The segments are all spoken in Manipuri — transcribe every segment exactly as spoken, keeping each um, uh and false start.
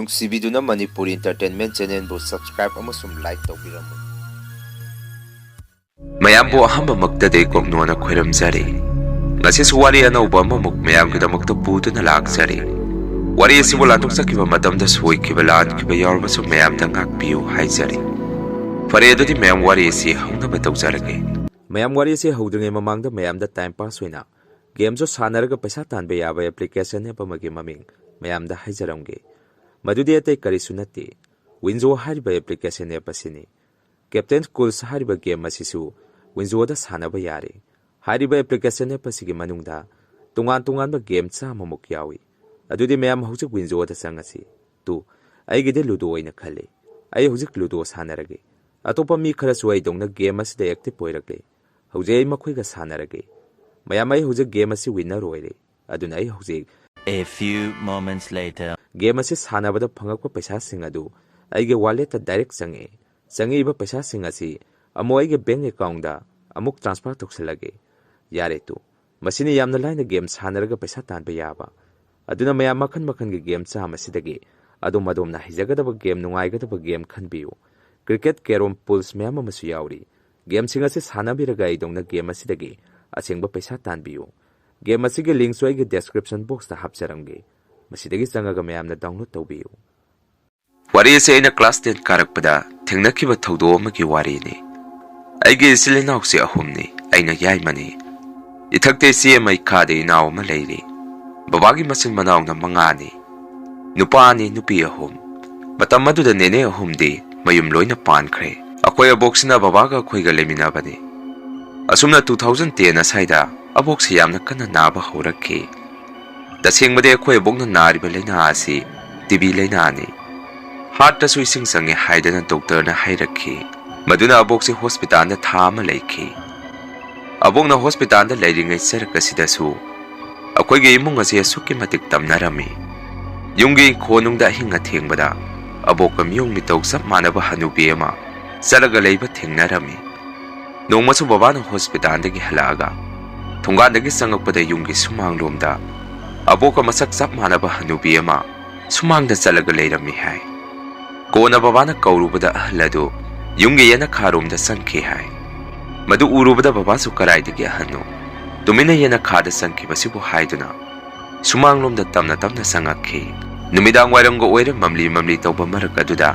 ꯅꯨꯡꯁꯤꯕꯤꯗꯨꯅ ꯃꯅꯤꯄꯨꯔꯤ Entertainment Channelꯕꯨ subscribe ꯑꯃꯁꯨꯡ like ꯇꯧꯕꯤꯔꯝꯃꯨ꯫ ꯃꯌꯥꯝꯕꯨ ꯑꯍꯥꯟꯕꯃꯛꯇꯗꯤ ꯀꯣꯛꯅꯣꯅ ꯈꯣꯏꯔꯝꯖꯔꯤ꯫ ꯉꯁꯤꯁꯨ ꯋꯥꯔꯤ ꯑꯅꯧꯕ ꯑꯃꯃꯨꯛ ꯃꯌꯥꯝꯒꯤꯗꯃꯛꯇ ꯄꯨꯗꯨꯅ ꯂꯥꯛꯆꯔꯤ꯫ ꯋꯥꯔꯤ ꯑꯁꯤꯕꯨ ꯂꯥꯟꯊꯣꯛꯆꯈꯤꯕ ꯃꯇꯝꯗ ꯁꯣꯏꯈꯤꯕ ꯂꯥꯟꯈꯤꯕ ꯌꯥꯎꯔꯕꯁꯨ ꯃꯌꯥꯝꯗ ꯉꯥꯛꯄꯤꯌꯨ ꯍꯥꯏꯖꯔꯤ꯫ ꯐꯔꯦ, ꯑꯗꯨꯗꯤ ꯃꯌꯥꯝ ꯋꯥꯔꯤ ꯑꯁꯤ ꯍꯧꯅꯕ ꯇꯧꯖꯔꯒꯦ꯫ ꯃꯌꯥꯝ ꯋꯥꯔꯤ ꯑꯁꯤ ꯍꯧꯗ꯭ꯔꯤꯉꯩ ꯃꯃꯥꯡꯗ ꯃꯌꯥꯝꯗ time pass ꯑꯣꯏꯅ gameꯁꯨ ꯁꯥꯟꯅꯔꯒ ꯄꯩꯁꯥ ꯇꯥꯟꯕ ꯌꯥꯕ application app ꯑꯃꯒꯤ ꯃꯃꯤꯡ ꯃꯌꯥꯝꯗ ꯍꯥꯏꯖꯔꯝꯒꯦ꯫ ꯃꯗꯨꯗꯤ ꯑꯇꯩ ꯀꯔꯤꯁꯨ ꯅꯠꯇꯦ, Winzo ꯍꯥꯏꯔꯤꯕ application app ꯑꯁꯤꯅꯤ꯫ Captain Cool ꯍꯥꯏꯔꯤꯕ game ꯑꯁꯤꯁꯨ Winzoꯗ ꯁꯥꯟꯅꯕ ꯌꯥꯔꯦ꯫ ꯍꯥꯏꯔꯤꯕ application app ꯑꯁꯤꯒꯤ ꯃꯅꯨꯡꯗ ꯇꯣꯉꯥꯟ ꯇꯣꯉꯥꯟꯕ game ꯆꯥꯝꯃꯃꯨꯛ ꯌꯥꯎꯏ꯫ ꯑꯗꯨꯗꯤ ꯃꯌꯥꯝ ꯍꯧꯖꯤꯛ Winzoꯗ ꯆꯪꯉꯁꯤ꯫ ꯇꯨ, ꯑꯩꯒꯤꯗꯤ Ludo ꯑꯣꯏꯅ ꯈꯜꯂꯤ꯫ ꯑꯩ ꯍꯧꯖꯤꯛ Ludo ꯁꯥꯟꯅꯔꯒꯦ꯫ ꯑꯇꯣꯞꯄ ꯃꯤ ꯈꯔꯁꯨ ꯑꯩꯗꯧꯅ game ꯑꯁꯤꯗ active ꯑꯣꯏꯔꯛꯂꯦ꯫ ꯍꯧꯖꯤꯛ ꯑꯩ ꯃꯈꯣꯏꯒ ꯁꯥꯟꯅꯔꯒꯦ꯫ ꯃꯌꯥꯝ, ꯑꯩ ꯍꯧꯖꯤꯛ game ꯑꯁꯤ winner ꯑꯣꯏꯔꯦ꯫ ꯑꯗꯨꯅ ꯑꯩ ꯍꯧꯖꯤꯛ A few moments later. Game ꯑꯁꯤ ꯁꯥꯟꯅꯕꯗ ꯐꯪꯉꯛꯄ ꯄꯩꯁꯥꯁꯤꯡ ꯑꯗꯨ ꯑꯩꯒꯤ walletꯇ direct ꯆꯪꯉꯛꯑꯦ꯫ ꯆꯪꯉꯛꯏꯕ ꯄꯩꯁꯥꯁꯤꯡ ꯑꯁꯤ ꯑꯃꯨꯛ ꯑꯩꯒꯤ bank accountꯗ ꯑꯃꯨꯛ transfer ꯇꯧꯁꯤꯜꯂꯒꯦ꯫ ꯌꯥꯔꯦ ꯇꯨ, ꯃꯁꯤꯅ ꯌꯥꯝꯅ ꯂꯥꯏꯅ game ꯁꯥꯟꯅꯔꯒ ꯄꯩꯁꯥ ꯇꯥꯟꯕ ꯌꯥꯕ꯫ ꯑꯗꯨꯅ ꯃꯌꯥꯝ ꯃꯈꯜ ꯃꯈꯜꯒꯤ game ꯆꯥꯝꯃ ꯑꯁꯤꯗꯒꯤ ꯑꯗꯣꯝ ꯑꯗꯣꯝꯅ ꯍꯩꯖꯒꯗꯕ game, ꯅꯨꯡꯉꯥꯏꯒꯗꯕ game ꯈꯟꯕꯤꯌꯨ꯫ Cricket, carrom, pools ꯃꯌꯥꯝ ꯑꯃꯁꯨ ꯌꯥꯎꯔꯤ꯫ Gameꯁꯤꯡ ꯑꯁꯤ ꯁꯥꯟꯅꯕꯤꯔꯒ ꯑꯩꯗꯧꯅ game ꯑꯁꯤꯗꯒꯤ ꯑꯁꯦꯡꯕ ꯄꯩꯁꯥ ꯇꯥꯟꯕꯤꯌꯨ꯫ Game ꯑꯁꯤꯒꯤ linkꯁꯨ ꯑꯩꯒꯤ description boxꯇ ꯍꯥꯞꯆꯔꯝꯒꯦ꯫ ꯃꯁꯤꯗꯒꯤ ꯆꯪꯉꯒ ꯃꯌꯥꯝꯅ download ꯇꯧꯕꯤꯌꯨ꯫ ꯋꯥꯔꯤ ꯑꯁꯤ ꯑꯩꯅ class ten ꯀꯥꯔꯛꯄꯗ ꯊꯦꯡꯅꯈꯤꯕ ꯊꯧꯗꯣꯛ ꯑꯃꯒꯤ ꯋꯥꯔꯤꯅꯤ꯫ ꯑꯩꯒꯤ ꯏꯆꯤꯜ ꯏꯅꯥꯎꯁꯤ ꯑꯍꯨꯝꯅꯤ, ꯑꯩꯅ ꯌꯥꯏꯃꯅꯤ꯫ ꯏꯊꯛꯇ ꯏꯆꯦ ꯑꯃ, ꯏꯈꯥꯗ ꯏꯅꯥꯎ ꯑꯃ ꯂꯩꯔꯤ꯫ ꯕꯕꯥꯒꯤ ꯃꯆꯤꯟ ꯃꯅꯥꯎꯅ ꯃꯉꯥꯅꯤ, ꯅꯨꯄꯥ ꯑꯅꯤ, ꯅꯨꯄꯤ ꯑꯍꯨꯝ꯫ ꯃꯇꯝ ꯑꯗꯨꯗ ꯅꯦꯅꯦ ꯑꯍꯨꯝꯗꯤ ꯃꯌꯨꯝ ꯂꯣꯏꯅ ꯄꯥꯟꯈ꯭ꯔꯦ꯫ ꯑꯩꯈꯣꯏ ꯑꯕꯣꯛꯁꯤꯅ ꯕꯕꯥꯒ ꯑꯩꯈꯣꯏꯒ ꯂꯩꯃꯤꯟꯅꯕꯅꯤ꯫ ꯑꯁꯨꯝꯅ two thousand ten ꯑꯁ꯭ꯋꯥꯏꯗ ꯑꯕꯣꯛꯁꯤ ꯌꯥꯝꯅ ꯀꯟꯅ ꯅꯥꯕ ꯍꯧꯔꯛꯈꯤ꯫ ꯇꯁꯦꯡꯕꯗꯤ ꯑꯩꯈꯣꯏ ꯑꯕꯣꯛꯅ ꯅꯥꯔꯤꯕ ꯂꯥꯏꯅꯥ ꯑꯁꯤ TB ꯂꯥꯏꯅꯥꯅꯤ꯫ Heartꯇꯁꯨ ꯏꯁꯤꯡ ꯆꯪꯉꯦ ꯍꯥꯏꯗꯅ doctorꯅ ꯍꯥꯏꯔꯛꯈꯤ꯫ ꯃꯗꯨꯅ ꯑꯕꯣꯛꯁꯤ hospitalꯗ ꯊꯥ ꯑꯃ ꯂꯩꯈꯤ꯫ ꯑꯕꯣꯛꯅ hospitalꯗ ꯂꯩꯔꯤꯉꯩ ꯆꯔꯛ ꯑꯁꯤꯗꯁꯨ ꯑꯩꯈꯣꯏꯒꯤ ꯏꯃꯨꯡ ꯑꯁꯤ ꯑꯁꯨꯛꯀꯤ ꯃꯇꯤꯛ ꯇꯝꯅꯔꯝꯃꯤ꯫ ꯌꯨꯝꯒꯤ ꯏꯪꯈꯣꯜꯅꯨꯡꯗ ꯑꯍꯤꯡ ꯑꯊꯦꯡꯕꯗ ꯑꯕꯣꯛꯀ ꯃꯤꯑꯣꯡ ꯃꯤꯇꯧ ꯆꯞ ꯃꯥꯟꯅꯕ ꯍꯅꯨꯕꯤ ꯑꯃ ꯆꯠꯂꯒ ꯂꯩꯕ ꯊꯦꯡꯅꯔꯝꯃꯤ꯫ ꯅꯣꯡꯃꯁꯨ ꯕꯕꯥꯅ hospitalꯗꯒꯤ ꯍꯜꯂꯛꯑꯒ ꯊꯣꯡꯒꯥꯟꯗꯒꯤ ꯆꯪꯉꯛꯄꯗ ꯌꯨꯝꯒꯤ ꯁꯨꯃꯥꯡꯂꯣꯝꯗ ꯑꯕꯣꯛꯀ ꯃꯁꯛ ꯆꯞ ꯃꯥꯟꯅꯕ ꯍꯅꯨꯕꯤ ꯑꯃ ꯁꯨꯃꯥꯡꯗ ꯆꯠꯂꯒ ꯂꯩꯔꯝꯃꯤ ꯍꯥꯏ꯫ ꯀꯣꯟꯅ ꯕꯕꯥꯅ ꯀꯧꯔꯨꯕꯗ ꯑꯍꯜ ꯑꯗꯨ ꯌꯨꯝꯒꯤ ꯌꯦꯅꯈꯥꯔꯣꯝꯗ ꯆꯪꯈꯤ ꯍꯥꯏ꯫ ꯃꯗꯨ ꯎꯔꯨꯕꯗ ꯕꯕꯥꯁꯨ ꯀꯔꯥꯏꯗꯒꯤ ꯑꯍꯟꯅꯣ, ꯇꯨꯃꯤꯟꯅ ꯌꯦꯅꯈꯥꯗ ꯆꯪꯈꯤꯕꯁꯤꯕꯨ ꯍꯥꯏꯗꯨꯅ ꯁꯨꯃꯥꯡꯂꯣꯝꯗ ꯇꯞꯅ ꯇꯞꯅ ꯆꯪꯉꯛꯈꯤ꯫ ꯅꯨꯃꯤꯗꯥꯡ ꯋꯥꯏꯔꯝꯒ ꯑꯣꯏꯔꯦ, ꯃꯝꯂꯤ ꯃꯝꯂꯤ ꯇꯧꯕ ꯃꯔꯛ ꯑꯗꯨꯗ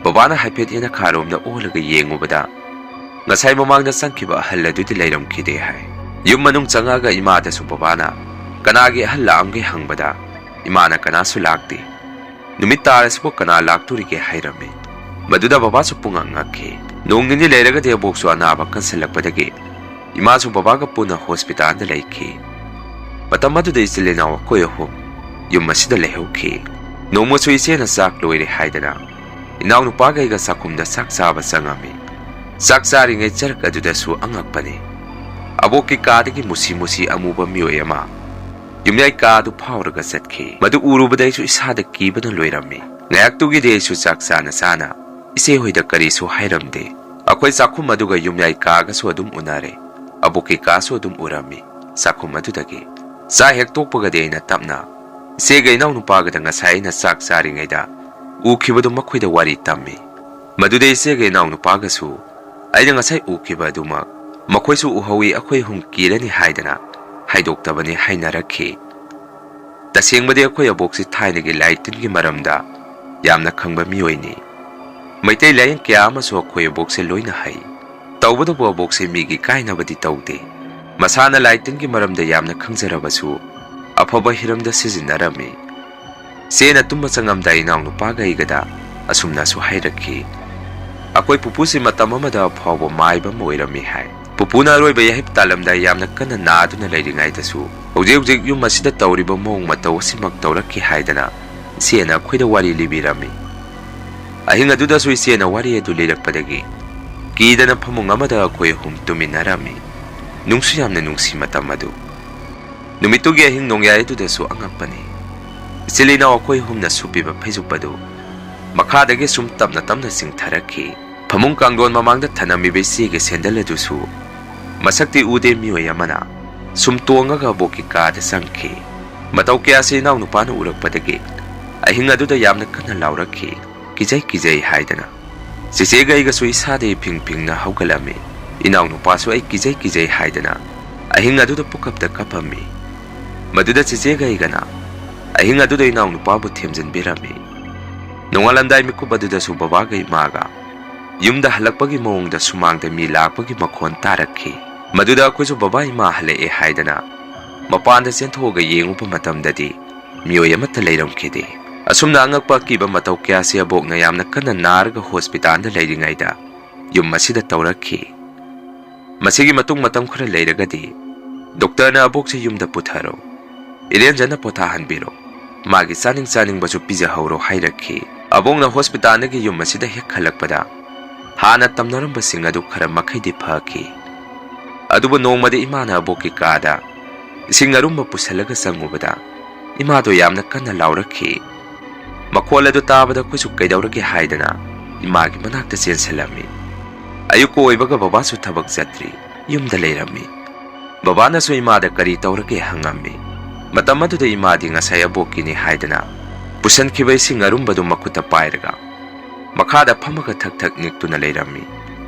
ꯕꯕꯥꯅ ꯍꯥꯏꯐꯦꯠ ꯌꯦꯅꯈꯥꯔꯣꯝꯗ ꯑꯣꯜꯂꯒ ꯌꯦꯡꯉꯨꯕꯗ ꯉꯁꯥꯏ ꯃꯃꯥꯡꯗ ꯆꯪꯈꯤꯕ ꯑꯍꯜ ꯑꯗꯨꯗꯤ ꯂꯩꯔꯝꯈꯤꯗꯦ ꯍꯥꯏ꯫ ꯌꯨꯝ ꯃꯅꯨꯡ ꯆꯪꯉꯛꯑꯒ ꯏꯃꯥꯗꯁꯨ ꯕꯕꯥꯅ ꯀꯅꯥꯒꯤ ꯑꯍꯜ ꯂꯥꯛꯑꯝꯒꯦ ꯍꯪꯕꯗ ꯏꯃꯥꯅ ꯀꯅꯥꯁꯨ ꯂꯥꯛꯇꯦ, ꯅꯨꯃꯤꯠ ꯇꯥꯔꯁꯤꯕꯨ ꯀꯅꯥ ꯂꯥꯛꯇꯣꯔꯤꯒꯦ ꯍꯥꯏꯔꯝꯃꯤ꯫ ꯃꯗꯨꯗ ꯕꯕꯥꯁꯨ ꯄꯨꯡꯉꯛ ꯉꯛꯈꯤ꯫ ꯅꯣꯡ ꯅꯤꯅꯤ ꯂꯩꯔꯒꯗꯤ ꯑꯕꯣꯛꯁꯨ ꯑꯅꯥꯕ ꯀꯟꯁꯤꯜꯂꯛꯄꯗꯒꯤ ꯏꯃꯥꯁꯨ ꯕꯕꯥꯒ ꯄꯨꯟꯅ ꯍꯣꯁꯄꯤꯇꯥꯜꯗ ꯂꯩꯈꯤ꯫ ꯃꯇꯝ ꯑꯗꯨꯗ ꯏꯆꯤꯜ ꯏꯅꯥꯎ ꯑꯩꯈꯣꯏ ꯑꯍꯨꯝ ꯌꯨꯝ ꯑꯁꯤꯗ ꯂꯩꯍꯧꯈꯤ꯫ ꯅꯣꯡꯃꯁꯨ ꯏꯆꯦꯅ ꯆꯥꯛ ꯂꯣꯏꯔꯦ ꯍꯥꯏꯗꯅ ꯏꯅꯥꯎꯅꯨꯄꯥꯒ ꯑꯩꯒ ꯆꯥꯛꯈꯨꯝꯗ ꯆꯥꯛ ꯆꯥꯕ ꯆꯪꯉꯝꯃꯤ꯫ ꯆꯥꯛ ꯆꯥꯔꯤꯉꯩ ꯆꯔꯛ ꯑꯗꯨꯗꯁꯨ ꯑꯉꯛꯄꯅꯤ꯫ ꯑꯕꯣꯛꯀꯤ ꯀꯥꯗꯒꯤ ꯃꯨꯁꯤ ꯃꯨꯁꯤ ꯑꯃꯨꯕ ꯃꯤꯑꯣꯏ ꯑꯃ ꯌꯨꯝꯌꯥꯏ ꯀꯥ ꯑꯗꯨ ꯐꯥꯎꯔꯒ ꯆꯠꯈꯤ꯫ ꯃꯗꯨ ꯎꯔꯨꯕꯗ ꯑꯩꯁꯨ ꯏꯁꯥꯗ ꯀꯤꯕꯅ ꯂꯣꯏꯔꯝꯃꯤ꯫ ꯉꯥꯏꯍꯥꯛꯇꯨꯒꯤꯗꯤ ꯑꯩꯁꯨ ꯆꯥꯛ ꯆꯥꯅ ꯆꯥꯅ ꯏꯆꯦ ꯍꯣꯏꯗ ꯀꯔꯤꯁꯨ ꯍꯥꯏꯔꯝꯗꯦ꯫ ꯑꯩꯈꯣꯏ ꯆꯥꯛꯈꯨꯝ ꯑꯗꯨꯒ ꯌꯨꯝꯌꯥꯏ ꯀꯥꯒꯁꯨ ꯑꯗꯨꯝ ꯎꯅꯔꯦ꯫ ꯑꯕꯣꯛꯀꯤ ꯀꯥꯁꯨ ꯑꯗꯨꯝ ꯎꯔꯝꯃꯤ꯫ ꯆꯥꯛꯈꯨꯝ ꯑꯗꯨꯗꯒꯤ ꯆꯥ ꯍꯦꯛ ꯇꯣꯛꯄꯒꯗꯤ ꯑꯩꯅ ꯇꯞꯅ ꯏꯆꯦꯒ ꯏꯅꯥꯎꯅꯨꯄꯥꯒꯗ ꯉꯁꯥꯏ ꯑꯩꯅ ꯆꯥꯛ ꯆꯥꯔꯤꯉꯩꯗ ꯎꯈꯤꯕꯗꯨ ꯃꯈꯣꯏꯗ ꯋꯥꯔꯤ ꯇꯝꯃꯤ꯫ ꯃꯗꯨꯗ ꯏꯆꯦꯒ ꯏꯅꯥꯎꯅꯨꯄꯥꯒꯁꯨ ꯑꯩꯅ ꯉꯁꯥꯏ ꯎꯈꯤꯕ ꯑꯗꯨꯃꯛ ꯃꯈꯣꯏꯁꯨ ꯎꯍꯧꯏ, ꯑꯩꯈꯣꯏ ꯑꯍꯨꯝ ꯀꯤꯔꯅꯤ ꯍꯥꯏꯗꯅ ꯍꯥꯏꯗꯣꯛꯇꯕꯅꯤ ꯍꯥꯏꯅꯔꯛꯈꯤ꯫ ꯇꯁꯦꯡꯕꯗꯤ ꯑꯩꯈꯣꯏ ꯑꯕꯣꯛꯁꯤ ꯊꯥꯏꯅꯒꯤ ꯂꯥꯏ ꯇꯤꯟꯒꯤ ꯃꯔꯝꯗ ꯌꯥꯝꯅ ꯈꯪꯕ ꯃꯤꯑꯣꯏꯅꯤ꯫ ꯃꯩꯇꯩ ꯂꯥꯏꯌꯦꯡ ꯀꯌꯥ ꯑꯃꯁꯨ ꯑꯩꯈꯣꯏ ꯑꯕꯣꯛꯁꯦ ꯂꯣꯏꯅ ꯍꯩ꯫ ꯇꯧꯕꯇꯕꯨ ꯑꯕꯣꯛꯁꯦ ꯃꯤꯒꯤ ꯀꯥꯏꯅꯕꯗꯤ ꯇꯧꯗꯦ꯫ ꯃꯁꯥꯅ ꯂꯥꯏ ꯇꯤꯟꯒꯤ ꯃꯔꯝꯗ ꯌꯥꯝꯅ ꯈꯪꯖꯔꯕꯁꯨ ꯑꯐꯕ ꯍꯤꯔꯝꯗ ꯁꯤꯖꯤꯟꯅꯔꯝꯃꯤ꯫ ꯆꯦꯅ ꯇꯨꯝꯕ ꯆꯪꯉꯝꯗꯥꯏ ꯏꯅꯥꯎꯅꯨꯄꯥꯒ ꯑꯩꯒꯗ ꯑꯁꯨꯝꯅꯁꯨ ꯍꯥꯏꯔꯛꯈꯤ, "ꯑꯩꯈꯣꯏ ꯄꯨꯄꯨꯁꯤ ꯃꯇꯝ ꯑꯃꯗ ꯑꯐꯥꯎꯕ ꯃꯥꯏꯕ ꯑꯃ ꯑꯣꯏꯔꯝꯃꯤ" ꯍꯥꯏ꯫ ꯄꯨꯄꯨꯅ ꯑꯔꯣꯏꯕ ꯌꯥꯍꯤꯞ ꯇꯥꯜꯂꯝꯗꯥꯏ ꯌꯥꯝꯅ ꯀꯟꯅ ꯅꯥꯗꯨꯅ ꯂꯩꯔꯤꯉꯩꯗꯁꯨ ꯍꯧꯖꯤꯛ ꯍꯧꯖꯤꯛ ꯌꯨꯝ ꯑꯁꯤꯗ ꯇꯧꯔꯤꯕ ꯃꯑꯣꯡ ꯃꯇꯧ ꯑꯁꯤꯃꯛ ꯇꯧꯔꯛꯈꯤ ꯍꯥꯏꯗꯅ ꯏꯆꯦꯅ ꯑꯩꯈꯣꯏꯗ ꯋꯥꯔꯤ ꯂꯤꯕꯤꯔꯝꯃꯤ꯫ ꯑꯍꯤꯡ ꯑꯗꯨꯗꯁꯨ ꯏꯆꯦꯅ ꯋꯥꯔꯤ ꯑꯗꯨ ꯂꯤꯔꯛꯄꯗꯒꯤ ꯀꯤꯗꯅ ꯐꯃꯨꯡ ꯑꯃꯗ ꯑꯩꯈꯣꯏ ꯑꯍꯨꯝ ꯇꯨꯝꯃꯤꯟꯅꯔꯝꯃꯤ꯫ ꯅꯨꯡꯁꯨ ꯌꯥꯝꯅ ꯅꯨꯡꯁꯤ ꯃꯇꯝ ꯑꯗꯨ꯫ ꯅꯨꯃꯤꯠꯇꯨꯒꯤ ꯑꯍꯤꯡ ꯅꯣꯡꯌꯥꯏ ꯑꯗꯨꯗꯁꯨ ꯑꯉꯛꯄꯅꯤ꯫ ꯏꯆꯤꯜ ꯏꯅꯥꯎ ꯑꯩꯈꯣꯏ ꯑꯍꯨꯝꯅ ꯁꯨꯞꯄꯤꯕ ꯐꯩꯖꯨꯞ ꯑꯗꯨ ꯃꯈꯥꯗꯒꯤ ꯁꯨꯝ ꯇꯞꯅ ꯇꯞꯅ ꯆꯤꯡꯊꯔꯛꯈꯤ꯫ ꯐꯃꯨꯡ ꯀꯥꯡꯊꯣꯟ ꯃꯃꯥꯡꯗ ꯊꯅꯝꯃꯤꯕ ꯏꯆꯦꯒꯤ ꯁꯦꯟꯗꯜ ꯑꯗꯨꯁꯨ ꯃꯁꯛꯇꯤ ꯎꯗꯦ ꯃꯤꯑꯣꯏ ꯑꯃꯅ ꯁꯨꯝ ꯇꯣꯡꯉꯒ ꯑꯕꯣꯛꯀꯤ ꯀꯥꯗ ꯆꯪꯈꯤ꯫ ꯃꯇꯧ ꯀꯌꯥꯁꯤ ꯏꯅꯥꯎꯅꯨꯄꯥꯅ ꯎꯔꯛꯄꯗꯒꯤ ꯑꯍꯤꯡ ꯑꯗꯨꯗ ꯌꯥꯝꯅ ꯀꯟꯅ ꯂꯥꯎꯔꯛꯈꯤ, "ꯀꯤꯖꯩ, ꯀꯤꯖꯩ" ꯍꯥꯏꯗꯅ꯫ ꯆꯦꯆꯦꯒ ꯑꯩꯒꯁꯨ ꯏꯁꯥꯗꯒꯤ ꯐꯤꯡ ꯐꯤꯡꯅ ꯍꯧꯒꯠꯂꯝꯃꯤ꯫ ꯏꯅꯥꯎꯅꯨꯄꯥꯁꯨ ꯑꯩ ꯀꯤꯖꯩ, ꯀꯤꯖꯩ ꯍꯥꯏꯗꯅ ꯑꯍꯤꯡ ꯑꯗꯨꯗ ꯄꯨꯀꯞꯇ ꯀꯞꯄꯝꯃꯤ꯫ ꯃꯗꯨꯗ ꯆꯦꯆꯦꯒ ꯑꯩꯒꯅ ꯑꯍꯤꯡ ꯑꯗꯨꯗ ꯏꯅꯥꯎꯅꯨꯄꯥꯕꯨ ꯊꯦꯝꯖꯤꯟꯕꯤꯔꯝꯃꯤ꯫ ꯅꯣꯡꯉꯥꯜꯂꯝꯗꯥꯏ ꯃꯤꯀꯨꯞ ꯑꯗꯨꯗꯁꯨ ꯕꯕꯥꯒ ꯏꯃꯥꯒ ꯌꯨꯝꯗ ꯍꯜꯂꯛꯄꯒꯤ ꯃꯑꯣꯡꯗ ꯁꯨꯃꯥꯡꯗ ꯃꯤ ꯂꯥꯛꯄꯒꯤ ꯃꯈꯣꯟ ꯇꯥꯔꯛꯈꯤ꯫ ꯃꯗꯨꯗ ꯑꯩꯈꯣꯏꯁꯨ ꯕꯕꯥ ꯏꯃꯥ ꯍꯜꯂꯛꯑꯦ ꯍꯥꯏꯗꯅ ꯃꯄꯥꯟꯗ ꯆꯦꯟꯊꯣꯛꯑꯒ ꯌꯦꯡꯉꯨꯕ ꯃꯇꯝꯗꯗꯤ ꯃꯤꯑꯣꯏ ꯑꯃꯠꯇ ꯂꯩꯔꯝꯈꯤꯗꯦ꯫ ꯑꯁꯨꯝꯅ ꯑꯉꯛꯄ ꯑꯀꯤꯕ ꯃꯇꯧ ꯀꯌꯥꯁꯤ ꯑꯕꯣꯛꯅ ꯌꯥꯝꯅ ꯀꯟꯅ ꯅꯥꯔꯒ ꯍꯣꯁꯄꯤꯇꯥꯜꯗ ꯂꯩꯔꯤꯉꯩꯗ ꯌꯨꯝ ꯑꯁꯤꯗ ꯇꯧꯔꯛꯈꯤ꯫ ꯃꯁꯤꯒꯤ ꯃꯇꯨꯡ ꯃꯇꯝ ꯈꯔ ꯂꯩꯔꯒꯗꯤ ꯗꯣꯛꯇꯔꯅ ꯑꯕꯣꯛꯁꯤ ꯌꯨꯝꯗ ꯄꯨꯊꯔꯣ, ꯏꯔꯦꯟꯖꯅ ꯄꯣꯊꯥꯍꯟꯕꯤꯔꯣ, ꯃꯥꯒꯤ ꯆꯥꯅꯤꯡ ꯆꯥꯅꯤꯡꯕꯁꯨ ꯄꯤꯖꯍꯧꯔꯣ ꯍꯥꯏꯔꯛꯈꯤ꯫ ꯑꯕꯣꯛꯅ ꯍꯣꯁꯄꯤꯇꯥꯜꯗꯒꯤ ꯌꯨꯝ ꯑꯁꯤꯗ ꯍꯦꯛ ꯍꯜꯂꯛꯄꯗ ꯍꯥꯟꯅ ꯇꯝꯅꯔꯝꯕꯁꯤꯡ ꯑꯗꯨ ꯈꯔ ꯃꯈꯩꯗꯤ ꯐꯈꯤ꯫ ꯑꯗꯨꯕꯨ ꯅꯣꯡꯃꯗꯤ ꯏꯃꯥꯅ ꯑꯕꯣꯛꯀꯤ ꯀꯥꯗ ꯏꯁꯤꯡ ꯑꯔꯨꯝꯕ ꯄꯨꯁꯜꯂꯒ ꯆꯪꯉꯨꯕꯗ ꯏꯃꯥꯗꯣ ꯌꯥꯝꯅ ꯀꯟꯅ ꯂꯥꯎꯔꯛꯈꯤ꯫ ꯃꯈꯣꯜ ꯑꯗꯨ ꯇꯥꯕꯗ ꯑꯩꯈꯣꯏꯁꯨ ꯀꯩꯗꯧꯔꯒꯦ ꯍꯥꯏꯗꯅ ꯏꯃꯥꯒꯤ ꯃꯅꯥꯛꯇ ꯆꯦꯟꯁꯤꯜꯂꯝꯃꯤ꯫ ꯑꯌꯨꯛꯀ ꯑꯣꯏꯕꯒ ꯕꯕꯥꯁꯨ ꯊꯕꯛ ꯆꯠꯇ꯭ꯔꯤ, ꯌꯨꯝꯗ ꯂꯩꯔꯝꯃꯤ꯫ ꯕꯕꯥꯅꯁꯨ ꯏꯃꯥꯗ ꯀꯔꯤ ꯇꯧꯔꯒꯦ ꯍꯪꯉꯝꯃꯤ꯫ ꯃꯇꯝ ꯑꯗꯨꯗ ꯏꯃꯥꯗꯤ ꯉꯁꯥꯏ ꯑꯕꯣꯛꯀꯤꯅꯤ ꯍꯥꯏꯗꯅ ꯄꯨꯁꯟꯈꯤꯕ ꯏꯁꯤꯡ ꯑꯔꯨꯝꯕꯗꯨ ꯃꯈꯨꯠꯇ ꯄꯥꯏꯔꯒ ꯃꯈꯥꯗ ꯐꯝꯃꯒ ꯊꯛ ꯊꯛ ꯅꯤꯛꯇꯨꯅ ꯂꯩꯔꯝꯃꯤ꯫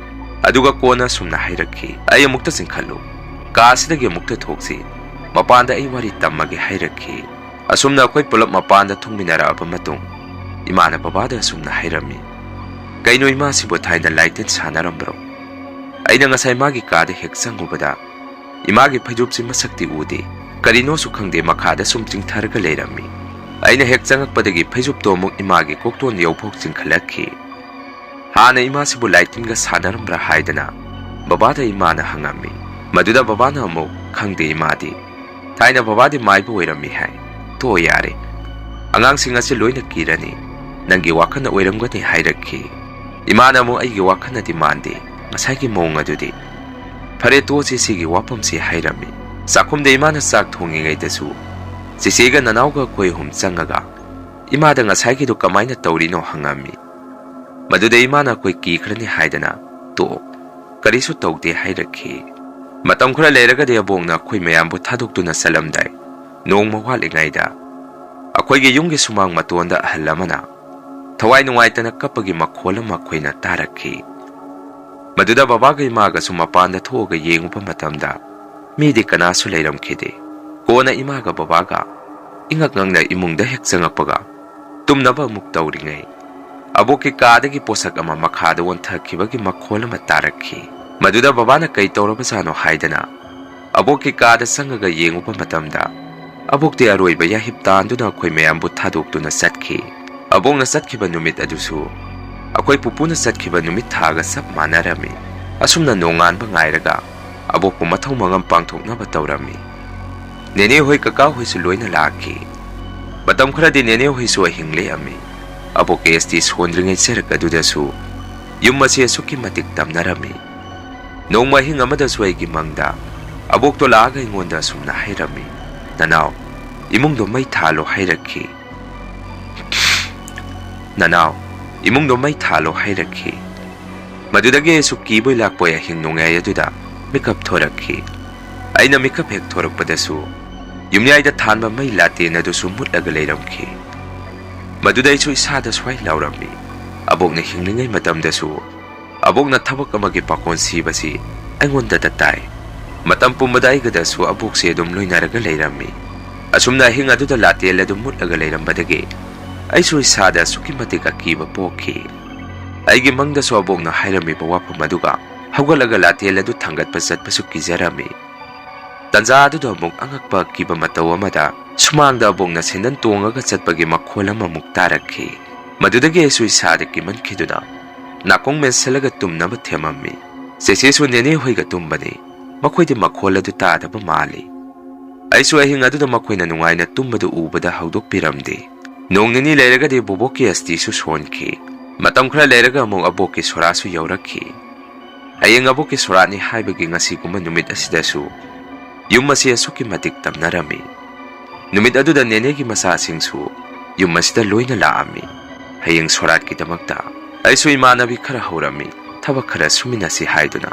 ꯑꯗꯨꯒ ꯀꯣꯟꯅ ꯑꯁꯨꯝꯅ ꯍꯥꯏꯔꯛꯈꯤ, "ꯑꯩ ꯑꯃꯨꯛꯇ ꯆꯤꯡꯈꯠꯂꯨ, ꯀꯥ ꯑꯁꯤꯗꯒꯤ ꯑꯃꯨꯛꯇ ꯊꯣꯛꯁꯤ, ꯃꯄꯥꯟꯗ ꯑꯩ ꯋꯥꯔꯤ ꯇꯝꯃꯒꯦ" ꯍꯥꯏꯔꯛꯈꯤ꯫ ꯑꯁꯨꯝꯅ ꯑꯩꯈꯣꯏ ꯄꯨꯂꯞ ꯃꯄꯥꯟꯗ ꯊꯣꯡꯃꯤꯟꯅꯔꯛꯑꯕ ꯃꯇꯨꯡ ꯏꯃꯥꯅ ꯕꯕꯥꯗ ꯑꯁꯨꯝꯅ ꯍꯥꯏꯔꯝꯃꯤ, "ꯀꯩꯅꯣ ꯏꯃꯥꯁꯤꯕꯨ ꯊꯥꯏꯅ ꯂꯥꯏꯇꯤꯟ ꯁꯥꯟꯅꯔꯝꯕ꯭ꯔꯣ? ꯑꯩꯅ ꯉꯁꯥꯏ ꯃꯥꯒꯤ ꯀꯥꯗ ꯍꯦꯛ ꯆꯪꯉꯨꯕꯗ ꯏꯃꯥꯒꯤ ꯐꯩꯖꯨꯞꯁꯤ ꯃꯁꯛꯇꯤ ꯎꯗꯦ, ꯀꯔꯤꯅꯣꯁꯨ ꯈꯪꯗꯦ, ꯃꯈꯥꯗ ꯁꯨꯝ ꯆꯤꯡꯊꯔꯒ ꯂꯩꯔꯝꯃꯤ꯫ ꯑꯩꯅ ꯍꯦꯛ ꯆꯪꯉꯛꯄꯗꯒꯤ ꯐꯩꯖꯨꯞꯇꯣ ꯑꯃꯨꯛ ꯏꯃꯥꯒꯤ ꯀꯣꯛꯇꯣꯟ ꯌꯧꯐꯥꯎ ꯆꯤꯡꯈꯠꯂꯛꯈꯤ꯫ ꯍꯥꯟꯅ ꯏꯃꯥꯁꯤꯕꯨ ꯂꯥꯏꯇꯤꯟꯒ ꯁꯥꯟꯅꯔꯝꯕ꯭ꯔꯥ?" ꯍꯥꯏꯗꯅ ꯕꯕꯥꯗ ꯏꯃꯥꯅ ꯍꯪꯉꯝꯃꯤ꯫ ꯃꯗꯨꯗ ꯕꯕꯥꯅ ꯑꯃꯨꯛ, "ꯈꯪꯗꯦ ꯏꯃꯥꯗꯤ, ꯊꯥꯏꯅ ꯕꯕꯥꯗꯤ ꯃꯥꯏꯕ ꯑꯣꯏꯔꯝꯃꯤ ꯍꯥꯏ꯫ ꯇꯣꯛꯑꯣ ꯌꯥꯔꯦ, ꯑꯉꯥꯡꯁꯤꯡ ꯑꯁꯤ ꯂꯣꯏꯅ ꯀꯤꯔꯅꯤ, ꯅꯪꯒꯤ ꯋꯥꯈꯜꯅ ꯑꯣꯏꯔꯝꯒꯅꯤ" ꯍꯥꯏꯔꯛꯈꯤ꯫ ꯏꯃꯥꯅ ꯑꯃꯨꯛ, "ꯑꯩꯒꯤ ꯋꯥꯈꯜꯅꯗꯤ ꯃꯥꯟꯗꯦ ꯉꯁꯥꯏꯒꯤ ꯃꯑꯣꯡ ꯑꯗꯨꯗꯤ꯫ ꯐꯔꯦ, ꯇꯣꯛꯑꯁꯤ ꯁꯤꯒꯤ ꯋꯥꯐꯝꯁꯤ" ꯍꯥꯏꯔꯝꯃꯤ꯫ ꯆꯥꯛꯈꯨꯝꯗ ꯏꯃꯥꯅ ꯆꯥꯛ ꯊꯣꯡꯉꯤꯉꯩꯗꯁꯨ ꯆꯦꯆꯦꯒ ꯅꯅꯥꯎꯒ ꯑꯩꯈꯣꯏ ꯑꯍꯨꯝ ꯆꯪꯉꯒ ꯏꯃꯥꯗ ꯉꯁꯥꯏꯒꯤꯗꯨ ꯀꯃꯥꯏꯅ ꯇꯧꯔꯤꯅꯣ ꯍꯪꯉꯝꯃꯤ꯫ ꯃꯗꯨꯗ ꯏꯃꯥꯅ ꯑꯩꯈꯣꯏ ꯀꯤꯈ꯭ꯔꯅꯤ ꯍꯥꯏꯗꯅ, "ꯇꯣꯛꯑꯣ, ꯀꯔꯤꯁꯨ ꯇꯧꯗꯦ" ꯍꯥꯏꯔꯛꯈꯤ꯫ ꯃꯇꯝ ꯈꯔ ꯂꯩꯔꯒꯗꯤ ꯑꯕꯣꯛꯅ ꯑꯩꯈꯣꯏ ꯃꯌꯥꯝꯕꯨ ꯊꯥꯗꯣꯛꯇꯨꯅ ꯆꯠꯂꯝꯗꯥꯏ ꯅꯣꯡꯃ ꯋꯥꯠꯂꯤꯉꯩꯗ ꯑꯩꯈꯣꯏꯒꯤ ꯌꯨꯝꯒꯤ ꯁꯨꯃꯥꯡ ꯃꯇꯣꯟꯗ ꯑꯍꯜ ꯑꯃꯅ ꯊꯋꯥꯏ ꯅꯨꯡꯉꯥꯏꯇꯅ ꯀꯞꯄꯒꯤ ꯃꯈꯣꯜ ꯑꯃ ꯑꯩꯈꯣꯏꯅ ꯇꯥꯔꯛꯈꯤ꯫ ꯃꯗꯨꯗ ꯕꯕꯥꯒ ꯏꯃꯥꯒꯁꯨ ꯃꯄꯥꯟꯗ ꯊꯣꯛꯑꯒ ꯌꯦꯡꯉꯨꯕ ꯃꯇꯝꯗ ꯃꯤꯗꯤ ꯀꯅꯥꯁꯨ ꯂꯩꯔꯝꯈꯤꯗꯦ꯫ ꯀꯣꯟꯅ ꯏꯃꯥꯒ ꯕꯕꯥꯒ ꯏꯉꯛ ꯉꯛꯅ ꯏꯃꯨꯡꯗ ꯍꯦꯛ ꯆꯪꯉꯛꯄꯒ ꯇꯨꯝꯅꯕ ꯑꯃꯨꯛ ꯇꯧꯔꯤꯉꯩ, ꯑꯕꯣꯛꯀꯤ ꯀꯥꯗꯒꯤ ꯄꯣꯠꯁꯛ ꯑꯃ ꯃꯈꯥꯗ ꯑꯣꯟꯊꯈꯤꯕꯒꯤ ꯃꯈꯣꯜ ꯑꯃ ꯇꯥꯔꯛꯈꯤ꯫ ꯃꯗꯨꯗ ꯕꯕꯥꯅ ꯀꯩ ꯇꯧꯔꯕꯖꯥꯠꯅꯣ ꯍꯥꯏꯗꯅ ꯑꯕꯣꯛꯀꯤ ꯀꯥꯗ ꯆꯪꯉꯒ ꯌꯦꯡꯉꯨꯕ ꯃꯇꯝꯗ, ꯑꯕꯣꯛꯇꯤ ꯑꯔꯣꯏꯕ ꯌꯥꯍꯤꯞ ꯇꯥꯟꯗꯨꯅ ꯑꯩꯈꯣꯏ ꯃꯌꯥꯝꯕꯨ ꯊꯥꯗꯣꯛꯇꯨꯅ ꯆꯠꯈꯤ꯫ ꯑꯕꯣꯛꯅ ꯆꯠꯈꯤꯕ ꯅꯨꯃꯤꯠ ꯑꯗꯨꯁꯨ ꯑꯩꯈꯣꯏ ꯄꯨꯄꯨꯅ ꯆꯠꯈꯤꯕ ꯅꯨꯃꯤꯠ ꯊꯥꯒ ꯆꯞ ꯃꯥꯟꯅꯔꯝꯃꯤ꯫ ꯑꯁꯨꯝꯅ ꯅꯣꯡꯉꯥꯟꯕ ꯉꯥꯏꯔꯒ ꯑꯕꯣꯛꯄꯨ ꯃꯊꯧ ꯃꯉꯝ ꯄꯥꯡꯊꯣꯛꯅꯕ ꯇꯧꯔꯝꯃꯤ꯫ ꯅꯦꯅꯦ ꯍꯣꯏ, ꯀꯀꯥ ꯍꯣꯏꯁꯨ ꯂꯣꯏꯅ ꯂꯥꯛꯈꯤ꯫ ꯃꯇꯝ ꯈꯔꯗꯤ ꯅꯦꯅꯦ ꯍꯣꯏꯁꯨ ꯑꯍꯤꯡ ꯂꯦꯛꯑꯝꯃꯤ꯫ ꯑꯕꯣꯛ ꯑꯦꯁ ꯇꯤ ꯁꯣꯟꯗ꯭ꯔꯤꯉꯩ ꯆꯔꯛ ꯑꯗꯨꯗꯁꯨ ꯌꯨꯝ ꯑꯁꯤ ꯑꯁꯨꯛꯀꯤ ꯃꯇꯤꯛ ꯇꯝꯅꯔꯝꯃꯤ꯫ ꯅꯣꯡꯃ ꯑꯍꯤꯡ ꯑꯃꯗꯁꯨ ꯑꯩꯒꯤ ꯃꯪꯗ ꯑꯕꯣꯛꯇꯣ ꯂꯥꯛꯑꯒ ꯑꯩꯉꯣꯟꯗ ꯑꯁꯨꯝꯅ ꯍꯥꯏꯔꯝꯃꯤ, "ꯅꯅꯥꯎ, ꯏꯃꯨꯡꯗꯣ ꯃꯩ ꯊꯥꯜꯂꯣ" ꯍꯥꯏꯔꯛꯈꯤ꯫ "ꯅꯅꯥꯎ, ꯏꯃꯨꯡꯗꯣ ꯃꯩ ꯊꯥꯜꯂꯣ" ꯍꯥꯏꯔꯛꯈꯤ꯫ ꯃꯗꯨꯗꯒꯤ ꯑꯩꯁꯨ ꯀꯤꯕꯣꯏ ꯂꯥꯛꯄꯣꯏ ꯑꯍꯤꯡ ꯅꯣꯡꯌꯥꯏ ꯑꯗꯨꯗ ꯃꯤꯀꯞ ꯊꯣꯔꯛꯈꯤ꯫ ꯑꯩꯅ ꯃꯤꯀꯞ ꯍꯦꯛ ꯊꯣꯔꯛꯄꯗꯁꯨ ꯌꯨꯝꯌꯥꯏꯗ ꯊꯥꯟꯕ ꯃꯩ ꯂꯥꯇꯦꯟ ꯑꯗꯨꯁꯨ ꯃꯨꯠꯂꯒ ꯂꯩꯔꯝꯈꯤ꯫ ꯃꯗꯨꯗ ꯑꯩꯁꯨ ꯏꯁꯥꯗ ꯁ꯭ꯋꯥꯏ ꯂꯥꯎꯔꯝꯃꯤ, "ꯑꯕꯣꯛꯅ ꯍꯤꯡꯂꯤꯉꯩ ꯃꯇꯝꯗꯁꯨ ꯑꯕꯣꯛꯅ ꯊꯕꯛ ꯑꯃꯒꯤ ꯄꯥꯈꯣꯟ ꯁꯤꯕꯁꯤ ꯑꯩꯉꯣꯟꯗꯇ ꯇꯥꯏ꯫ ꯃꯇꯝ ꯄꯨꯝꯕꯗ ꯑꯩꯒꯗꯁꯨ ꯑꯕꯣꯛꯁꯦ ꯑꯗꯨꯝ ꯂꯣꯏꯅꯔꯒ ꯂꯩꯔꯝꯃꯤ꯫" ꯑꯁꯨꯝꯅ ꯑꯍꯤꯡ ꯑꯗꯨꯗ ꯂꯥꯇꯦꯜ ꯑꯗꯨ ꯃꯨꯠꯂꯒ ꯂꯩꯔꯝꯕꯗꯒꯤ ꯑꯩꯁꯨ ꯏꯁꯥꯗ ꯑꯁꯨꯛꯀꯤ ꯃꯇꯤꯛ ꯑꯀꯤꯕ ꯄꯣꯛꯈꯤ꯫ ꯑꯩꯒꯤ ꯃꯪꯗꯁꯨ ꯑꯕꯣꯛꯅ ꯍꯥꯏꯔꯝꯃꯤꯕ ꯋꯥꯐꯝ ꯑꯗꯨꯒ ꯍꯧꯒꯠꯂꯒ ꯂꯥꯇꯦꯜ ꯑꯗꯨ ꯊꯥꯡꯒꯠꯄ ꯆꯠꯄꯁꯨ ꯀꯤꯖꯔꯝꯃꯤ꯫ ꯇꯟꯖꯥ ꯑꯗꯨꯗ ꯑꯃꯨꯛ ꯑꯉꯛꯄ ꯑꯀꯤꯕ ꯃꯇꯧ ꯑꯃꯗ ꯁꯨꯃꯥꯡꯗ ꯑꯕꯣꯛꯅ ꯁꯦꯟꯗꯟ ꯇꯣꯡꯉꯒ ꯆꯠꯄꯒꯤ ꯃꯈꯣꯜ ꯑꯃꯃꯨꯛ ꯇꯥꯔꯛꯈꯤ꯫ ꯃꯗꯨꯗꯒꯤ ꯑꯩꯁꯨ ꯏꯁꯥꯗ ꯀꯤꯃꯟꯈꯤꯗꯨꯅ ꯅꯥꯀꯣꯡ ꯃꯦꯟꯁꯤꯜꯂꯒ ꯇꯨꯝꯅꯕ ꯊꯦꯝꯃꯝꯃꯤ꯫ ꯆꯦꯆꯦꯁꯨ ꯅꯦꯅꯦ ꯍꯣꯏꯒ ꯇꯨꯝꯕꯅꯤ, ꯃꯈꯣꯏꯗꯤ ꯃꯈꯣꯜ ꯑꯗꯨ ꯇꯥꯗꯕ ꯃꯥꯜꯂꯤ꯫ ꯑꯩꯁꯨ ꯑꯍꯤꯡ ꯑꯗꯨꯗ ꯃꯈꯣꯏꯅ ꯅꯨꯡꯉꯥꯏꯅ ꯇꯨꯝꯕꯗꯨ ꯎꯕꯗ ꯍꯧꯗꯣꯛꯄꯤꯔꯝꯗꯦ꯫ ꯅꯣꯡ ꯅꯤꯅꯤ ꯂꯩꯔꯒꯗꯤ ꯕꯣꯕꯣꯛꯀꯤ ꯑꯁꯇꯤꯁꯨ ꯁꯣꯟꯈꯤ꯫ ꯃꯇꯝ ꯈꯔ ꯂꯩꯔꯒ ꯑꯃꯨꯛ ꯑꯕꯣꯛꯀꯤ ꯁꯣꯔꯥꯁꯨ ꯌꯧꯔꯛꯈꯤ꯫ ꯍꯌꯦꯡ ꯑꯕꯣꯛꯀꯤ ꯁꯣꯔꯥꯠꯅꯤ ꯍꯥꯏꯕꯒꯤ ꯉꯁꯤꯒꯨꯝꯕ ꯅꯨꯃꯤꯠ ꯑꯁꯤꯗꯁꯨ ꯌꯨꯝ ꯑꯁꯤ ꯑꯁꯨꯛꯀꯤ ꯃꯇꯤꯛ ꯇꯝꯅꯔꯝꯃꯤ꯫ ꯅꯨꯃꯤꯠ ꯑꯗꯨꯗ ꯅꯦꯅꯦꯒꯤ ꯃꯆꯥꯁꯤꯡꯁꯨ ꯌꯨꯝ ꯑꯁꯤꯗ ꯂꯣꯏꯅ ꯂꯥꯛꯑꯝꯃꯤ꯫ ꯍꯌꯦꯡ ꯁꯣꯔꯥꯠꯀꯤꯗꯃꯛꯇ ꯑꯩꯁꯨ ꯏꯃꯥꯟꯅꯕꯤ ꯈꯔ ꯍꯧꯔꯝꯃꯤ, ꯊꯕꯛ ꯈꯔ ꯁꯨꯃꯤꯟꯅꯁꯤ ꯍꯥꯏꯗꯨꯅ꯫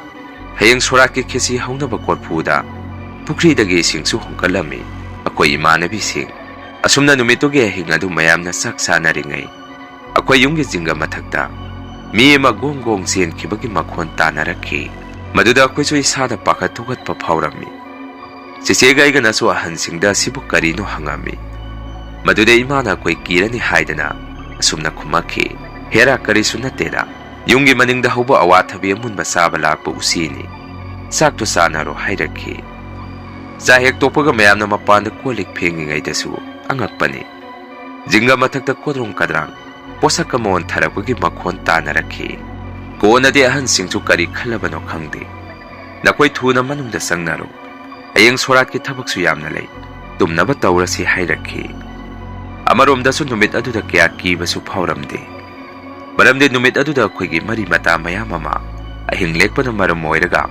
ꯍꯌꯦꯡ ꯁꯣꯔꯥꯠꯀꯤ ꯈꯦꯆꯤ ꯍꯧꯅꯕ ꯀꯣꯔꯐꯨꯗ ꯄꯨꯈ꯭ꯔꯤꯗꯒꯤ ꯏꯁꯤꯡꯁꯨ ꯍꯣꯟꯀꯠꯂꯝꯃꯤ꯫ ꯑꯩꯈꯣꯏ ꯏꯃꯥꯟꯅꯕꯤꯁꯤꯡ ꯑꯁꯨꯝꯅ ꯅꯨꯃꯤꯠꯇꯨꯒꯤ ꯑꯍꯤꯡ ꯑꯗꯨ ꯃꯌꯥꯝꯅ ꯆꯥꯛ ꯆꯥꯅꯔꯤꯉꯩ, ꯑꯩꯈꯣꯏ ꯌꯨꯝꯒꯤ ꯖꯤꯡꯒ ꯃꯊꯛꯇ ꯃꯤ ꯑꯃ ꯒꯣꯡ ꯒꯣꯡ ꯆꯦꯟꯈꯤꯕꯒꯤ ꯃꯈꯣꯟ ꯇꯥꯅꯔꯛꯈꯤ꯫ ꯃꯗꯨꯗ ꯑꯩꯈꯣꯏꯁꯨ ꯏꯁꯥꯗ ꯄꯥꯈꯠ ꯊꯨꯀꯠꯄ ꯐꯥꯎꯔꯝꯃꯤ꯫ ꯆꯦꯆꯦꯒ ꯑꯩꯒꯅꯁꯨ ꯑꯍꯟꯁꯤꯡꯗ ꯑꯁꯤꯕꯨ ꯀꯔꯤꯅꯣ ꯍꯪꯉꯝꯃꯤ꯫ ꯃꯗꯨꯗ ꯏꯃꯥꯅ ꯑꯩꯈꯣꯏ ꯀꯤꯔꯅꯤ ꯍꯥꯏꯗꯅ ꯑꯁꯨꯝꯅ ꯈꯨꯝꯃꯛꯈꯤ, "ꯍꯦꯔꯥ, ꯀꯔꯤꯁꯨ ꯅꯠꯇꯦꯗ, ꯌꯨꯝꯒꯤ ꯃꯅꯤꯡꯗ ꯍꯧꯕ ꯑꯋꯥꯊꯕꯤ ꯑꯃꯨꯟꯕ ꯆꯥꯕ ꯂꯥꯛꯄ ꯎꯆꯤꯅꯤ꯫ ꯆꯥꯛꯇꯣ ꯆꯥꯅꯔꯣ" ꯍꯥꯏꯔꯛꯈꯤ꯫ ꯆꯥ ꯍꯦꯛ ꯇꯣꯛꯄꯒ ꯃꯌꯥꯝꯅ ꯃꯄꯥꯟꯗ ꯀꯣꯜ ꯂꯤꯛ ꯐꯦꯡꯉꯤꯉꯩꯗꯁꯨ ꯑꯉꯛꯄꯅꯤ꯫ ꯖꯤꯡꯒ ꯃꯊꯛꯇ ꯀꯣꯗ꯭ꯔꯣꯡ ꯀꯗ꯭ꯔꯥꯡ ꯄꯣꯠꯁꯛ ꯑꯃ ꯑꯣꯟꯊꯔꯛꯄꯒꯤ ꯃꯈꯣꯟ ꯇꯥꯅꯔꯛꯈꯤ꯫ ꯀꯣꯟꯅꯗꯤ ꯑꯍꯟꯁꯤꯡꯁꯨ ꯀꯔꯤ ꯈꯜꯂꯕꯅꯣ ꯈꯪꯗꯦ, "ꯅꯈꯣꯏ ꯊꯨꯅ ꯃꯅꯨꯡꯗ ꯆꯪꯅꯔꯣ, ꯍꯌꯦꯡ ꯁꯣꯔꯥꯠꯀꯤ ꯊꯕꯛꯁꯨ ꯌꯥꯝꯅ ꯂꯩ, ꯇꯨꯝꯅꯕ ꯇꯧꯔꯁꯤ" ꯍꯥꯏꯔꯛꯈꯤ꯫ ꯑꯃꯔꯣꯝꯗꯁꯨ ꯅꯨꯃꯤꯠ ꯑꯗꯨꯗ ꯀꯌꯥ ꯀꯤꯕꯁꯨ ꯐꯥꯎꯔꯝꯗꯦ, ꯃꯔꯝꯗꯤ ꯅꯨꯃꯤꯠ ꯑꯗꯨꯗ ꯑꯩꯈꯣꯏꯒꯤ ꯃꯔꯤ ꯃꯇꯥ ꯃꯌꯥꯝ ꯑꯃ ꯑꯍꯤꯡ ꯂꯦꯛꯄꯅ ꯃꯔꯝ ꯑꯣꯏꯔꯒ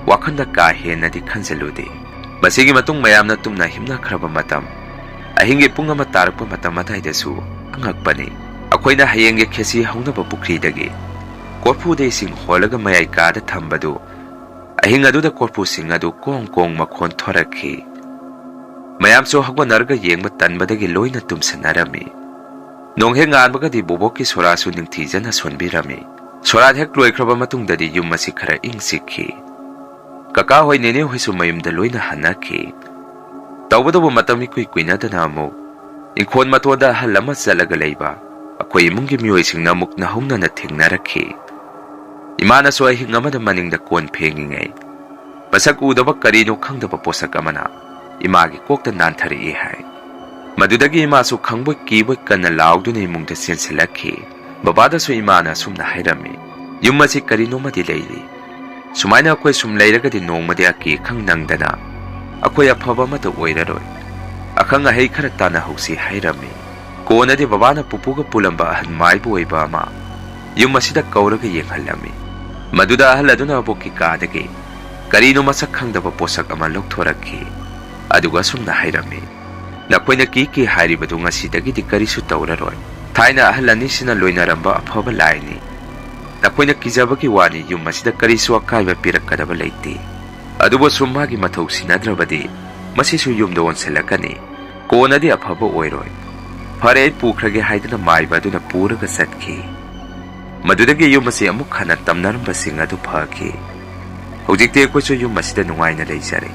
ꯋꯥꯈꯜꯗ ꯀꯥ ꯍꯦꯟꯅꯗꯤ ꯈꯟꯖꯜꯂꯨꯗꯦ꯫ ꯃꯁꯤꯒꯤ ꯃꯇꯨꯡ ꯃꯌꯥꯝꯅ ꯇꯨꯝꯅ ꯍꯤꯞꯅꯈ꯭ꯔꯕ ꯃꯇꯝ, ꯑꯍꯤꯡꯒꯤ ꯄꯨꯡ ꯑꯃ ꯇꯥꯔꯛꯄ ꯃꯇꯝ ꯑꯗꯥꯏꯗꯁꯨ ꯑꯉꯛꯄꯅꯤ, ꯑꯩꯈꯣꯏꯅ ꯍꯌꯦꯡꯒꯤ ꯈꯦꯆꯤ ꯍꯧꯅꯕ ꯄꯨꯈ꯭ꯔꯤꯗꯒꯤ ꯀꯣꯔꯐꯨꯗ ꯏꯁꯤꯡ ꯍꯣꯜꯂꯒ ꯃꯌꯥꯏ ꯀꯥꯗ ꯊꯝꯕꯗꯨ, ꯑꯍꯤꯡ ꯑꯗꯨꯗ ꯀꯣꯔꯐꯨꯁꯤꯡ ꯑꯗꯨ ꯀꯣꯡ ꯀꯣꯡ ꯃꯈꯣꯟ ꯊꯣꯔꯛꯈꯤ꯫ ꯃꯌꯥꯝꯁꯨ ꯍꯧꯒꯠꯅꯔꯒ ꯌꯦꯡꯕ ꯇꯟꯕꯗꯒꯤ ꯂꯣꯏꯅ ꯇꯨꯝꯁꯤꯟꯅꯔꯝꯃꯤ꯫ ꯅꯣꯡ ꯍꯦꯛ ꯉꯥꯟꯕꯒꯗꯤ ꯕꯣꯕꯣꯛꯀꯤ ꯁꯣꯔꯥꯁꯨ ꯅꯤꯡꯊꯤꯖꯅ ꯁꯣꯟꯕꯤꯔꯝꯃꯤ꯫ ꯁꯣꯔꯥꯠ ꯍꯦꯛ ꯂꯣꯏꯈ꯭ꯔꯕ ꯃꯇꯨꯡꯗꯗꯤ ꯌꯨꯝ ꯑꯁꯤ ꯈꯔ ꯏꯪ ꯆꯤꯛꯈꯤ꯫ ꯀꯀꯥ ꯍꯣꯏ, ꯅꯦꯅꯦ ꯍꯣꯏꯁꯨ ꯃꯌꯨꯝꯗ ꯂꯣꯏꯅ ꯍꯟꯅꯈꯤ꯫ ꯇꯧꯕꯇꯕꯨ ꯃꯇꯝ ꯏꯀꯨꯏ ꯀꯨꯏꯅꯗꯅ ꯑꯃꯨꯛ ꯏꯪꯈꯣꯜ ꯃꯇꯣꯟꯗ ꯑꯍꯜ ꯑꯃ ꯆꯠꯂꯒ ꯂꯩꯕ ꯑꯩꯈꯣꯏ ꯏꯃꯨꯡꯒꯤ ꯃꯤꯑꯣꯏꯁꯤꯡꯅ ꯑꯃꯨꯛ ꯅꯍꯧꯅꯅ ꯊꯦꯡꯅꯔꯛꯈꯤ꯫ ꯏꯃꯥꯅꯁꯨ ꯑꯍꯤꯡ ꯑꯃꯗ ꯃꯅꯤꯡꯗ ꯀꯣꯟ ꯐꯦꯡꯉꯤꯉꯩ ꯃꯁꯛ ꯎꯗꯕ ꯀꯔꯤꯅꯣ ꯈꯪꯗꯕ ꯄꯣꯠꯁꯛ ꯑꯃꯅ ꯏꯃꯥꯒꯤ ꯀꯣꯛꯇ ꯅꯥꯟꯊꯔꯛꯏ ꯍꯥꯏ꯫ ꯃꯗꯨꯗꯒꯤ ꯏꯃꯥꯁꯨ ꯈꯪꯕꯣꯏ ꯀꯤꯕꯣꯏ ꯀꯟꯅ ꯂꯥꯎꯗꯨꯅ ꯏꯃꯨꯡꯗ ꯆꯦꯟꯁꯤꯜꯂꯛꯈꯤ꯫ ꯕꯕꯥꯗꯁꯨ ꯏꯃꯥꯅ ꯑꯁꯨꯝꯅ ꯍꯥꯏꯔꯝꯃꯤ, "ꯌꯨꯝ ꯑꯁꯤ ꯀꯔꯤꯅꯣꯃꯗꯤ ꯂꯩꯔꯤ꯫ ꯁꯨꯃꯥꯏꯅ ꯑꯩꯈꯣꯏ ꯁꯨꯝ ꯂꯩꯔꯒꯗꯤ ꯅꯣꯡꯃꯗꯤ ꯑꯀꯤ ꯑꯈꯪ ꯅꯪꯗꯅ ꯑꯩꯈꯣꯏ ꯑꯐꯕ ꯑꯃꯠꯇ ꯑꯣꯏꯔꯔꯣꯏ꯫ ꯑꯈꯪ ꯑꯍꯩ ꯈꯔ ꯇꯥꯟꯅꯍꯧꯁꯤ" ꯍꯥꯏꯔꯝꯃꯤ꯫ ꯀꯣꯟꯅꯗꯤ ꯕꯕꯥꯅ ꯄꯨꯄꯨꯒ ꯄꯨꯜꯂꯝꯕ ꯑꯍꯟ ꯃꯥꯏꯕ ꯑꯣꯏꯕ ꯑꯃ ꯌꯨꯝ ꯑꯁꯤꯗ ꯀꯧꯔꯒ ꯌꯦꯡꯍꯜꯂꯝꯃꯤ꯫ ꯃꯗꯨꯗ ꯑꯍꯜ ꯑꯗꯨꯅ ꯑꯕꯣꯛꯀꯤ ꯀꯥꯗꯒꯤ ꯀꯔꯤꯅꯣ ꯃꯁꯛ ꯈꯪꯗꯕ ꯄꯣꯠꯁꯛ ꯑꯃ ꯂꯧꯊꯣꯔꯛꯈꯤ꯫ ꯑꯗꯨꯒ ꯑꯁꯨꯝꯅ ꯍꯥꯏꯔꯝꯃꯤ, "ꯅꯈꯣꯏꯅ ꯀꯤ ꯀꯤ ꯍꯥꯏꯔꯤꯕꯗꯨ ꯉꯁꯤꯗꯒꯤꯗꯤ ꯀꯔꯤꯁꯨ ꯇꯧꯔꯔꯣꯏ꯫ ꯊꯥꯏꯅ ꯑꯍꯜ ꯑꯅꯤꯁꯤꯅ ꯂꯣꯏꯅꯔꯝꯕ ꯑꯐꯕ ꯂꯥꯏꯅꯤ꯫ ꯅꯈꯣꯏꯅ ꯀꯤꯖꯕꯒꯤ ꯋꯥꯅꯤ, ꯌꯨꯝ ꯑꯁꯤꯗ ꯀꯔꯤꯁꯨ ꯑꯀꯥꯏꯕ ꯄꯤꯔꯛꯀꯗꯕ ꯂꯩꯇꯦ꯫ ꯑꯗꯨꯕꯨ ꯁꯨꯝ ꯃꯥꯒꯤ ꯃꯊꯧ ꯁꯤꯟꯅꯗ꯭ꯔꯕꯗꯤ ꯃꯁꯤꯁꯨ ꯌꯨꯝꯗ ꯑꯣꯟꯁꯤꯜꯂꯛꯀꯅꯤ꯫ ꯀꯣꯟꯅꯗꯤ ꯑꯐꯕ ꯑꯣꯏꯔꯣꯏ꯫ "ꯐꯔꯦ, ꯑꯩ ꯄꯨꯈ꯭ꯔꯒꯦ" ꯍꯥꯏꯗꯨꯅ ꯃꯥꯏꯕ ꯑꯗꯨꯅ ꯄꯨꯔꯒ ꯆꯠꯈꯤ꯫ ꯃꯗꯨꯗꯒꯤ ꯌꯨꯝ ꯑꯁꯤ ꯑꯃꯨꯛ ꯍꯟꯅ ꯇꯝꯅꯔꯝꯕꯁꯤꯡ ꯑꯗꯨ ꯐꯈꯤ꯫ ꯍꯧꯖꯤꯛꯇꯤ ꯑꯩꯈꯣꯏꯁꯨ ꯌꯨꯝ ꯑꯁꯤꯗ ꯅꯨꯡꯉꯥꯏꯅ ꯂꯩꯖꯔꯦ꯫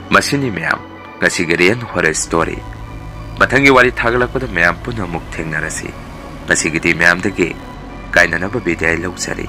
ꯃꯁꯤꯅꯤ ꯃꯌꯥꯝ, ꯉꯁꯤꯒꯤ Real Horror Story꯫ ꯃꯊꯪꯒꯤ ꯋꯥꯔꯤ ꯊꯥꯒꯠꯂꯛꯄꯗ ꯃꯌꯥꯝ ꯄꯨꯟꯅ ꯑꯃꯨꯛ ꯊꯦꯡꯅꯔꯁꯤ꯫ ꯉꯁꯤꯒꯤꯗꯤ ꯃꯌꯥꯝꯗꯒꯤ ꯀꯥꯏꯅꯅꯕ ꯕꯤꯗꯥꯏ ꯂꯧꯖꯔꯤ꯫